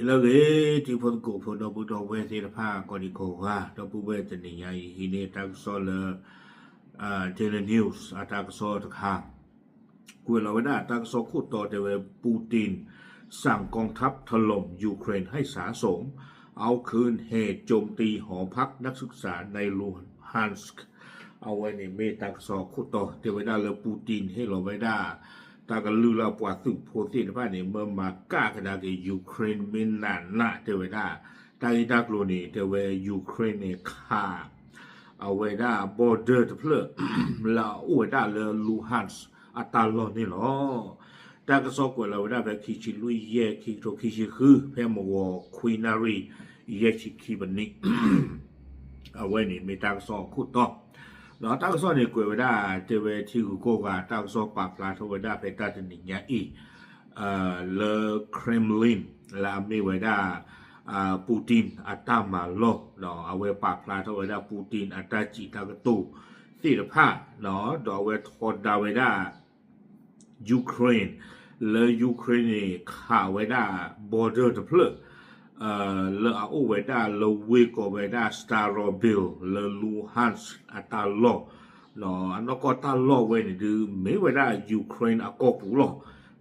လၢအဂ့ၤ တံၤဖိသကိးဖိ ဒီပုၢ်ဒီဝဲၢ်သ့ၣ်တဖၣ် ကိးဒံကိးဂၤ ဒီပုၢ်ဝဲၢ်တနံၤညါအံၤ ဟံးန့ၢ်တၢ်ကစီၣ်လၢ Daily News အတၢ်ကစီၣ်တခါ ကွဲးလီၤဝဲဒၣ်တၢ်ကစီၣ်ခိၣ်တီတဲဝဲ Putin สั่งกองทัพถล่มยูเครนให้สะสม เอาคืนแห่โจมตีหอพักนักศึกษาในลูฮันสก์ အဝဲန့ၣ်မ့ၢ်တၢ်ကစီၣ်ခိၣ်တီတဲဝဲဒၣ်လၢ Putin ဟ့ၣ်လီၤဝဲဒၣ် တၢ်ကလုၢ်လၢအပှၤသုးဖိသ့ၣ်တဖၣ်န့ၣ် မၢမၤကၣ်ကဒါက့ၤ Ukraine မ့ၢ်နးနးတဲဝဲဒၣ် တၢ်ဂ့ၢ်တၢ်ကျိၤန့ၣ် တဲဝဲ Ukraine န့ၣ်ခး အဝဲဒၣ် border တဖျၢၣ် လၢအအိၣ်ဝဲဒၣ်လၢ Luhansk အတၢ်လီၢ်န့ၣ်လီၤ. တၢ်ကစီၣ်ကွဲးလီၤဝဲဒၣ်ဖဲခံဆံလွံၢ်ယဲၢ် ခံကထိခံဆံဃု ဖဲမုၢ်ဂီၤခွံနၣ်ရံၣ် ယဲၢ်ဆံခံပနံၣ် အဝဲန့ၣ်မ့ၢ်တၢ်ကစီၣ်အခိၣ်တီ ဒီးတၢ်ကစီၣ်န့ၣ်ကွဲးဝဲဒၣ် တဲဝဲထံဂုၤကီၢ်ဂၤ တၢ်ကစီၣ်ပာ်ဖျါထီၣ်ဝဲဒၣ်ဖဲတၢ်တနံၤညါအံၤ လၢ Kremlin လၢအမ့ၢ်ဝဲဒၣ် Putin အတၢ်မၤလီၢ် ဒီးအဝဲပာ်ဖျါထီၣ်ဝဲဒၣ် Putin အတၢ်စံးတၢ်ကတိၤသ့ၣ်တဖၣ် ဒီးအဝဲထီဒါဝဲဒၣ် Ukraine လၢ Ukraine န့ၣ် ခးဝဲဒၣ် border တဖျၢၣ် လၢအအိၣ်ဝဲဒၣ်လၢဝ့ၢ်ကိးဝဲဒၣ် Starobil လၢ Luhansk အတၢ်လီၢ် အနီၢ်ကီၢ်တၢ်လီၢ်ဝဲန့ၣ်ဒုး မ့ၢ်ဝဲဒၣ် Ukraine အကီၢ်ပူၤလီၤ.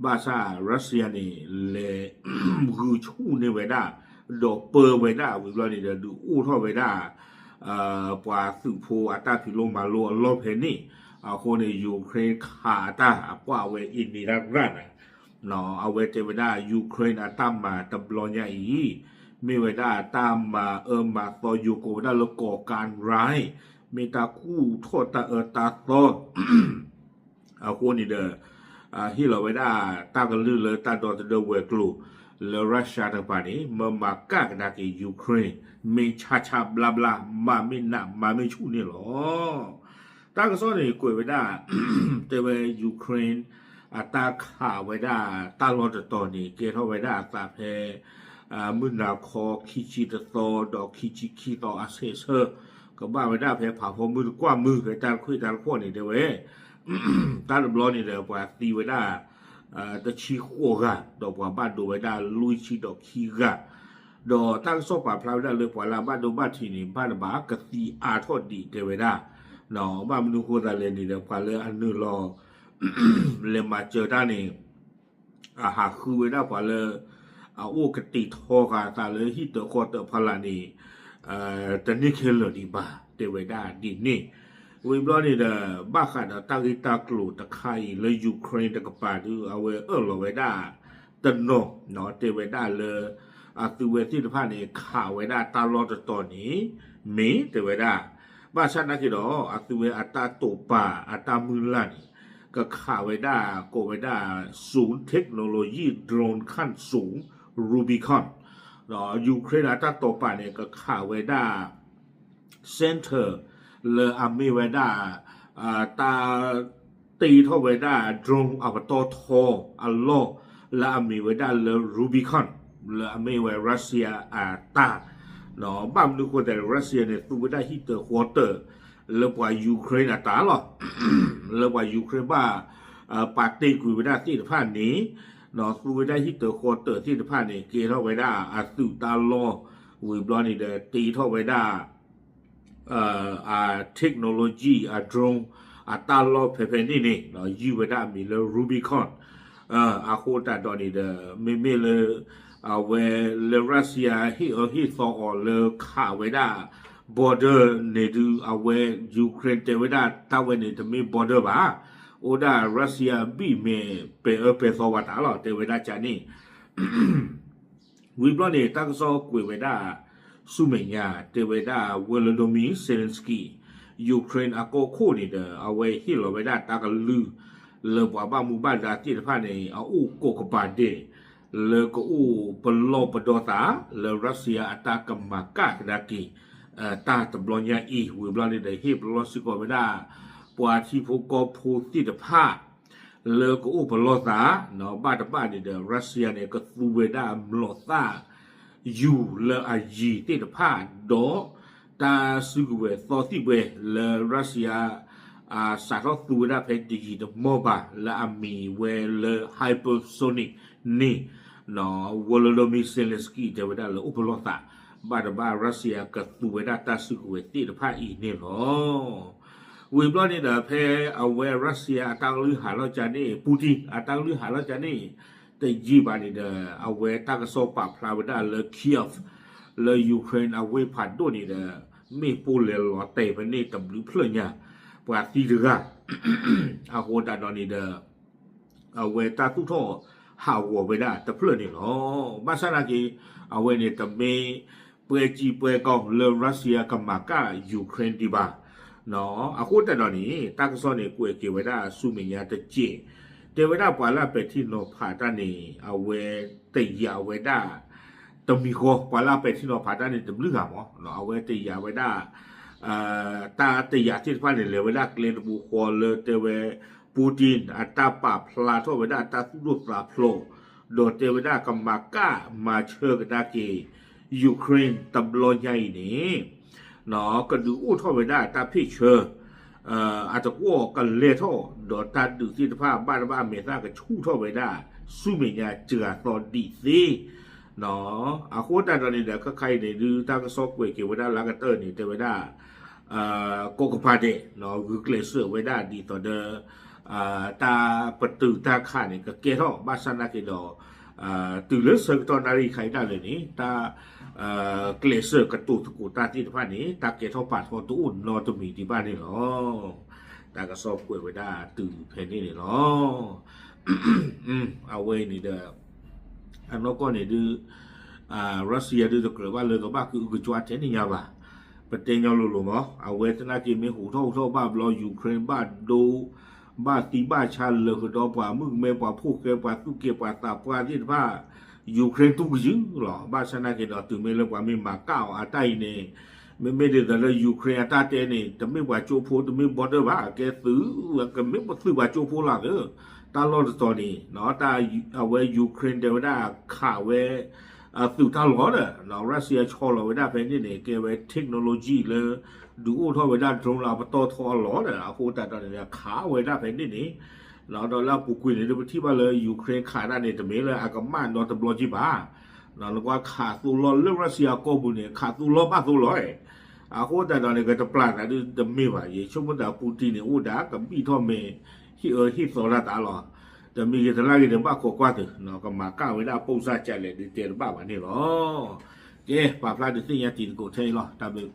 ဘၣ်ဆၣ် Russia န့ၣ် လဲၤဂုာ်ဆူၣ်န့ၢ်ဝဲဒၣ် ဒီးပၢဝဲဒၣ်ဝံၤဘျီန့ၣ်ဒီး ဒုးအိၣ်ထီၣ်ဝဲဒၣ် ပှၤသုးဖိအတၢ်ဖံးလိမၤလိအလီၢ်ဖဲန့ၣ် အဃိန့ၣ် Ukraine ခးအတၢ်အပှၢ်ဝဲအံၤန့ၣ်တၢ်ရၣ်နၤ အဝဲတဲဝဲဒၣ် Ukraine အတၢ်မၤတဘျီညါအံၤ မ့ၢ်ဝဲဒၣ်တၢ်မၤအၢမၤသီယိၤကိးဝဲဒၣ်လၢ ကီၢ်ကၢရၢ် မ့ၢ်တၢ်ကူၣ်ထီၣ်တၢ်အၢတၢ်သီ အဃိန့ၣ်ဒီး ဟ့ၣ်လီၤဝဲဒၣ်တၢ်ကလုၢ်လၢတၢ်ဒီသဒၢဝဲၤကျိၤ လၢ Russia တကပၤန့ၣ် မၢမၤကၣ်ကဒါက့ၤ Ukraine မ့ၢ်ဆါဆါဘျါဘျါ မၤမ့ၢ်နးမၤမ့ၢ်ဆူၣ်န့ၣ်လီၤ. တၢ်ကစီၣ်န့ၣ်ကွဲးဝဲဒၣ် တဲဝဲ Ukraine အတၢ်ခးဝဲဒၣ်တၢ်လီၢ်တတီၤန့ၣ် ကဲထီၣ်ဝဲဒၣ်အသးဖဲ မုၢ်နၤခီခံဆံတသီ ဒီးခံဆံခံသီအဆဲးဆၢ ကဘၣ်ဝဲဒၣ်ဖဲဖးဖီမုၢ်တကွၢ်မုၢ် ဖဲတၢ်တခွံၣ်တၢ်တဖှီၣ်န့ၣ်တဲဝဲ တၢ်တဘျီန့ၣ်ဒီး ပှၤသံဝဲဒၣ် တဆံဃိးဂၤ ဒီးပှၤဘၣ်ဒိဝဲဒၣ်လွံၢ်ဆံဒီးခံဂၤ ဒီးတၢ်ကစီၣ်ပာ်ဖျါဝဲဒၣ်လၢပှၤလၢအဘၣ်ဒိဘၣ်ထံးန့ၣ် ဘၣ်တဘၣ်ကသံအါထီၣ်ဒံးတဲဝဲဒၣ် ဘၣ်မနုၤဃိသးလဲၣ်န့ၣ်ဒီး ပှၤလၢအနုာ်လီၤ လဲၤမၤစၢၤတၢ်န့ၣ် အဟးဃုဝဲဒၣ်ပှၤလၢ အအိၣ်ကတ့ၤထီဃာ်အသးလၢဟံၣ်တၢၤဃီတၢၤဖီလာ်န့ၣ် တန့ၢ်ခဲလၢာ်ဒံးဘၣ် တဲဝဲဒၣ်ဒ်န့ၣ် ဝံၤဘျီန့ၣ်ဒီး ဘၣ်ဃးဒီးတၢ်ဂ့ၢ်တၢ်ကျိၤတခါအံၤလၢ Ukraine တကပၤဒုး အဝဲအၢၣ်လီၤဝဲဒၣ်တနီၤ တဲဝဲဒၣ်လၢ အသုဝဲသ့ၣ်တဖၣ်န့ၣ် ခးဝဲဒၣ်တၢ်လီၢ်တတီၤန့ၣ် မ့ၢ်တဲဝဲဒၣ် ဘၣ်ဆၣ်နာ်က့ၤဒီး အသုဝဲအတၢ်တိာ်ပာ်အတၢ်မုၢ်လၢ်န့ၣ် ကခးဝဲဒၣ် ကိးဝဲဒၣ် ศูนย์เทคโนโลยีโดรนขั้นสูง Rubicon ဒီး Ukraine အတၢ်တိာ်ပာ်န့ၣ် ကခးဝဲဒၣ် center လၢအမ့ၢ်ဝဲဒၣ် တၢ်တ့ထီၣ်ဝဲဒၣ် drone အပတီၢ်ထီအလီၢ် လၢအမ့ၢ်ဝဲဒၣ်လၢ Rubicon လၢအမ့ၢ်ဝဲ Russia အတၢ် ဘၣ်မနုၤဃိသတး Russia န့ၣ် သူဝဲဒၣ်ဟံၣ်တၢၤဃီတၢၤ လၢပှၤ Ukraine အတၢ်လီၤ လၢပှၤ Ukraine ဘၣ် ပာ်တ့ၢ်ကွံာ်ဝဲဒၣ်သ့ၣ်တဖၣ်န့ၣ် သူဝဲဒၣ်ဟံၣ်တၢၤဃီတၢၤသ့ၣ်တဖၣ်န့ၣ် ကဲထီၣ်ဝဲဒၣ်အသုးတၢ်လီၢ် ဝံၤဘျီန့ၣ်ဒီး တ့ထီၣ်ဝဲဒၣ် technology အ drone အတၢ်လီၢ်ဖဲဖဲန့ၣ်န့ၣ် ယုၢ်ဝဲဒၣ်အမံၤလၢ Rubicon အဃိသတးဒီးန့ၣ်ဒီး မ့မ့ၢ်လၢ အဝဲလၢ Russia ဟ့ၣ်အၢဟ့ၣ်သီအီၤလၢခးဝဲဒၣ် border န့ၣ်ဒုး အဝဲ Ukraine တဲဝဲဒၣ်တၢ်ဝဲန့ၣ်တမ့ၢ် border ဘၣ် အိၣ်ဒၣ် Russia ဘံၣ်မဲာ်ပဲၤအၢပဲၤသီဝဲတၢ်လီၤ တဲဝဲဒၣ်ကန့ၣ် ဝံၤဘျီန့ၣ် တၢ်ကစီၣ်ကွဲးဝဲဒၣ် ဆူမဲာ်ညါ တဲဝဲဒၣ် Volodymyr Zelenskyy Ukraine အကီၢ်ခိၣ်န့ၣ်ဒီး အဝဲဟ့ၣ်လီၤဝဲဒၣ်တၢ်ကလုၢ် လၢပှၤဘၣ်မူဘၣ်ဒါသ့ၣ်တဖၣ်န့ၣ် အအိၣ်ကိးကပၤဒဲး လၢကအိၣ်ပလီၢ်ပဒီသး လၢ Russia အတၢ်ကမၤကၣ်ကဒါက့ၤ တၢ်တဘျီညါအံၤ ဝံၤဘျီန့ၣ်ဒီး ဟ့ၣ်ပလီၢ်စ့ၢ်ကီးဝဲဒၣ် ပှၤထံဖိကီၢ်ဖိသ့ၣ်တဖၣ် လၢကအိၣ်ပလီၢ်သး ဘၣ်တဘၣ်န့ၣ်ဒီး Russia န့ၣ် ကသူဝဲဒၣ်မျိာ်သၣ် ယူၤလၢအယံၤသ့ၣ်တဖၣ် ဒီး တၢ်စုကဝဲၤသီသံၣ်ဘှဲ လၢ Russia စးထီၣ်သူဝဲဒၣ်ဖဲတယံာ်တမီၢ်ဘၣ် လၢအမံၤဝဲလၢ hypersonic န့ၣ် Volodymyr Zelensky တဲဝဲဒၣ်လၢအိၣ်ပလီၢ်သး ဘၣ်တဘၣ် Russia ကသူဝဲဒၣ်တၢ်စုကဝဲၤသ့ၣ်တဖၣ်အံၤန့ၣ်လီၤ. ဝံၤဘျီန့ၣ်ဒီး ဖဲအဝဲ Russia အတၢ်ကလုၢ်ဟးထီၣ်ကန့ၣ် Putin အတၢ်ကလုၢ်ဟးထီၣ်ကန့ၣ် တယံာ်ဘၣ်န့ၣ်ဒီး အဝဲတၢ်ကစီၣ်ပာ်ဖျါဝဲဒၣ်လၢ Kyiv လၢ Ukraine အဝ့ၢ်ဖးဒိၣ်န့ၣ်ဒီး မ့ၣ်ပိၢ်လဲၤလီၤတဲာ်ဖဲန့ၣ်တဘျုးဖျၢၣ်ညါ ပှၤသံတဂၤ အဃိသတးဒီးန့ၣ်ဒီး အဝဲတၢ်သူၣ်ထီၣ်ဟးဂီၤဝဲဒၣ်တဖျၢၣ်န့ၣ်လီၤ. ဘၣ်ဆၣ်နာ်က့ အဝဲန့ၣ်တမ့ၢ် ပွဲကြီးပွဲကောင်း လၢ Russia ကမၤကၣ် Ukraine ဒံးဘၣ်. အဃိသတးဒီးန့ၣ် တၢ်ကစီၣ်န့ၣ် ကွဲးက့ၤဝဲဒၣ်ဆူမဲာ်ညါတစဲး တဲဝဲဒၣ်ပှၤလၢအပဲာ်ထံနီၤဖးတၢ်န့ၣ် အဝဲတယာ်ဝဲဒၣ် တမံၤဃီ ပှၤလၢအပဲာ်ထံနီၤဖးတၢ်န့ၣ် တဘျုးဂၤမး အဝဲတယာ်ဝဲဒၣ် တၢ်တယာ်သ့ၣ်တဖၣ်န့ၣ် လဲၤဝဲဒၣ်ကျဲတဘိဃီလၢတဲဝဲ Putin အတၢ်ပာ်ဖျါထီၣ်ဝဲဒၣ်တၢ်သူၣ်ဒိၣ်သးဖျိး ဒီးတဲဝဲဒၣ်ကမၤကၣ်မၤဆၢကဒါက့ၤ Ukraine တဘျီညါအံၤန့ၣ် ကဒုးအိၣ်ထီၣ်ဝဲဒၣ်တၢ်ဖ့ၣ်ဆၢ အတကွီၢ်ကလဲၤထီၣ် ဒီးတၢ်ဒုးသ့ၣ်တဖၣ်ဘၣ်တဘၣ်အမဲာ်သၣ်ကဆူၣ်ထီၣ်ဝဲဒၣ် ဆူမဲာ်ညါစှၤသီဒံးသ့ အဃိသတးဒီးန့ၣ်ဒီး ခဲခါအံၤန့ၣ် ဒုးတၢ်ကစီၣ်ကွဲးက့ၤဝဲဒၣ်လၢကတၢၢ်န့ၣ် တဲဝဲဒၣ် ကိးကပၤဒဲး ဂုာ်ကျဲးစၢးဝဲဒၣ်ဒ်သိးဒီး တၢ်ပတုာ်တၢ်ခးန့ၣ် ကကဲထီၣ် ဘၣ်ဆၣ်နာ်က့ဒီး တုၤလၢဆၢကတီၢ်နၣ်ရံၣ်ခါအံၤဒၣ်လဲာ်န့ၣ် တၢ် ကျဲးစၢးကတိၤသကိးတၢ်သ့ၣ်တဖၣ်န့ၣ် တၢ်ကဲထီၣ်ပာ်ထီၣ်တအိၣ်နီတမံၤဒံးဘၣ်န့ၣ်လီၤ. တၢ်ကစီၣ်ကွဲးဝဲဒၣ်တုၤဖဲန့ၣ်န့ၣ်လီၤ. အဝဲအံၤန့ၣ်ဒီး အနီၢ်ကီၢ်န့ၣ်ဒုး Russia ဒုးတကြၢးဘၣ်လၢကဘၣ်ကအုကကွၢ်ထဲန့ၣ်ညါဘၣ်. ပတဲညီလိၤလိၤမး အဝဲသနာ်က့မ့ၢ်ဟူးထီၣ်ဟူးထီၣ်ဘၣ်ဘျီ Ukraine ဘၣ်ဒိ ဘၣ်သံဘၣ်ဆါလၢာ်ဃုာ်ဒီးပှၤမုၣ်ကမဲ ပှၤဖှီၣ်ဃဲ ပှၤသူၣ်က့ပှၤသးပှၢ်သ့ၣ်တဖၣ် Ukraine တူၢ်ကယုၢ်လီၤ. ဘၣ်ဆၣ်နာ်က့ဒီး တုၤမ့ၢ်လၢပှၤမ့ၢ်မၤကၣ်အီၤအတၢ်အံၤန့ၣ် မ့မ့ၢ်ဒ်သိးလၢ Ukraine အတၢ်တဲန့ၣ် တမ့ၢ်ပှၤကၠိဖိ တမ့ၢ် border ဘၣ် ကဲသုး ကမ့ၢ်ပသုးပှၤကၠိဖိလီၤသ့ တၢ်လီၢ်တတီၤန့ၣ် အဝဲ Ukraine တဲဝဲဒၣ်ခးဝဲ အသုးတၢ်လီၢ်ဒီး Russia ဆီလီၤဝဲဒၣ်ဖဲန့ၣ်န့ၣ် ကဲဝဲ technology လၢ ဒုးအိၣ်ထီၣ်ဝဲဒၣ် drone လၢအပတီၢ်ထီအလီၢ်ဒီး အဃိသတးဒီးန့ၣ် ခးဝဲဒၣ်ဖဲန့ၣ်န့ၣ် ဒီးလၢအပူၤကွံာ်န့ၣ် ဒုးပထံၣ်ဘၣ်လၢ Ukraine ခးတၢ်န့ၣ် တမ့ၢ်လၢအကမၣ်နီတဘျီကံဘၣ် နကွၢ်ခးသိလီၢ်လၢ Russia ကီၢ်ပူၤန့ၣ် ခးသိလီၢ်ဘၣ်သိလီၢ် အဃိသတးဒီးန့ၣ် ကတပျၢ်သးဒုးတမ့ၢ်ဘၣ် ယဆိကမိၣ်သး Putin န့ၣ် အိၣ်ဒၣ်ကဘံၣ်ထီၣ်မဲာ် ဟ့ၣ်အၢဟ့ၣ်သီတၢ်သးလီၤ. တမံၤဂ့ၤတလါဂ့ၤန့ၣ် ဘၣ်ခိးကွၢ်သုး ကမၤကၣ်ဝဲဒၣ်ပိၢ်စၢ်ကလဲာ်ဒုးတဲတဘၣ်ဘၣ်န့ၣ်လီၤ. ကဲ ပာ်ဖျါဒုးသ့ၣ်ညါတံၤသကိးထဲအံၤလီၤ တၢ်ဘျုး